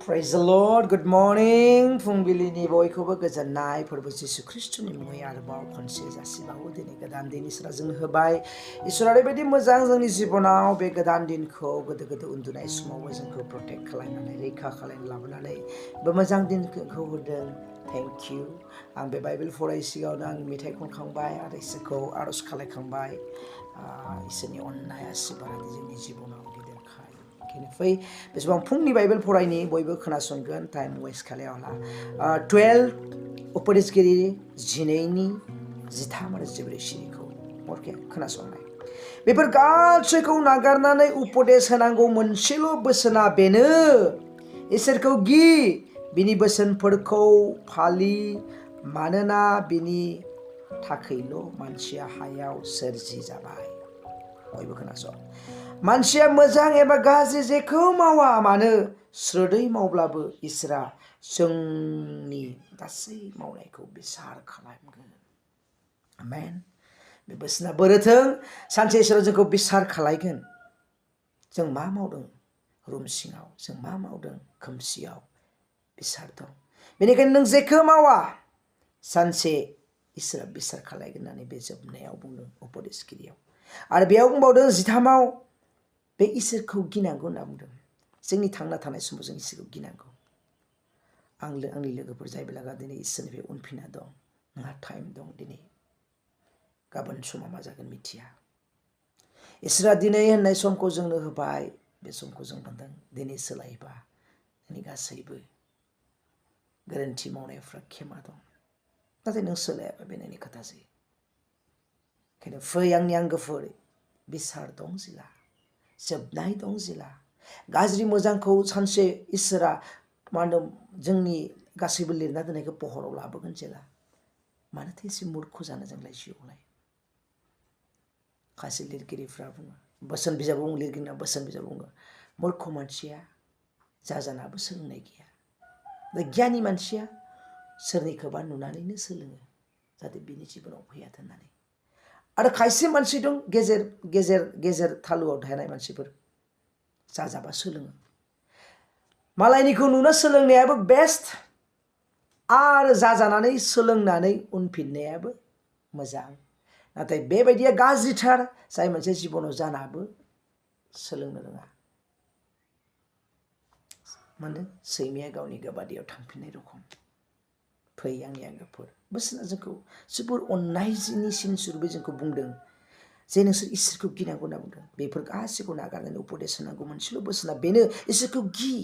Praise the Lord. Good morning. फुंबिलिनि बयखौबो गोजोननाय फोरबो जिसु ख्रिस्टनि मुङै आरोबाव खनसे जासिबावो दिनै गोदान दिन इसोरा जोंनो होबाय। इसोरा ओरैबायदि मोजां जोंनि जिबनाव बे गोदान दिनखौ गोदो गोदो उन्दुनाय समावबो जोंखौ प्रटेक्ट खालामनानै रैखा खालामना लाबोनानै बे मोजां दिनखौ होदों। Thank you. आं बे बाइबेल फराय सिगाङावनो आं मेथाइ खनखांबाय आरो इसोरखौ आरज खालायखांबाय। इसोरनि अननाय आसिरबादा जोंनि जिबनाव गिदिरखाय फै बेसेबां फुंनि बाइबेल फरायनि बयबो खोनासंगोन टाइम वेस्ट खालायावला 12 उपदेशगिरि 12:13 आरो 14 मरके खोनासंनाय बेफोर गासैखौ नागारनानै उपदेश होनांगौ मोनसेल' बोसोना बेनो इसोरखौ गि बिनि बोसोनफोरखौ फालि मानोना बिनि थाखैल' मानसिया हायाव सोरजि जाबाय। बयबो खोनासं मानसिया मोजां एबा गाज्रि जेखौ मावा मानो स्रोदै मावब्लाबो इसोरा जोंनि गासै मावनायखौ बिसार खालामगोन। आमेन। बे बोसोना बोरोथों सानसे इसोरा जोंखौ बिसार खालायगोन। जों मा मावदों रुम सिङाव जों मा मावदों खोमसियाव बिसार दं। बेनिखायनो नों जेखौ मावा सानसे इसोरा बिसार खालायगोन होननानै बे जोबनायाव बुंदों उपदेशगिरियाव। आरो बेयाव बुंबावदों 13 बे इसोरखौ गिनांगौ होनना बुंदों। जोंनि थांना थानाय समाव जों इसोरखौ गिनांगौ। आंनि लोगोफोर जायबोला दिनै इसोरनिफ्राय उनफिना दं नोंहा टाइम दं दिनै गाबोन समा मा जागोन मिथिया। इसोरा दिनै होननाय समखौ जोंनो होबाय बे समखौ जों मोनदों दिनै सोलायोबा जोंनि गासैबो गोरोन्थि मावनायफ्रा खेमा दं नाथाय नों सोलायाबा बे नोंनि खोथासै। ओंखायनो फै आंनि आंगोफोर बिसार दं जिला जोबनाय दं जिला गाज्रि मोजांखौ सानसे इसोरा मा होनदों जोंनि गासैबो लिरना दोननायखौ पहराव लाबोगोन जेला मानोथो एसे मुर्ख जानो जोंलाय जिउआवलाय। खायसे लिरगिरिफ्रा बुङो बोसोन बिजाबाव लिरगिरिना बोसोन बिजाबाव बुङो मुर्ख मानसिया जाजानाबो सोलोंनाय गैया। गियानि मानसिया सोरनिखौबा नुनानैनो सोलोङो जाहाथे बिनि जिबनाव फैयाथों होननानै। आरो खायसे मानसि दं गेजेर थालुआव थानाय मानसिफोर जाजाबा सोलोङो। मालायनिखौ नुना सोलोंनायाबो बेस्ट आरो जाजानानै सोलोंनानै उनफिननायाबो मोजां। नाथाय बेबायदिया गाज्रिथार जाय मोनसे जिबनाव जानाबो सोलोंनो रोङा। माने सैमाया गावनि गोबादियाव थांफिननाय रखम। फै आंनि आंगोफोर बोसोना जोंखौ जोबोर अननायनि सिनस्रिबो जोंखौ बुंदों जे नोंसोर इसोरखौ गिनांगौ होनना बुंदों। बेफोर गासैखौ नागारनानै उपदेश होनांगौ मोनसेल' बोसोना बेनो इसोरखौ गि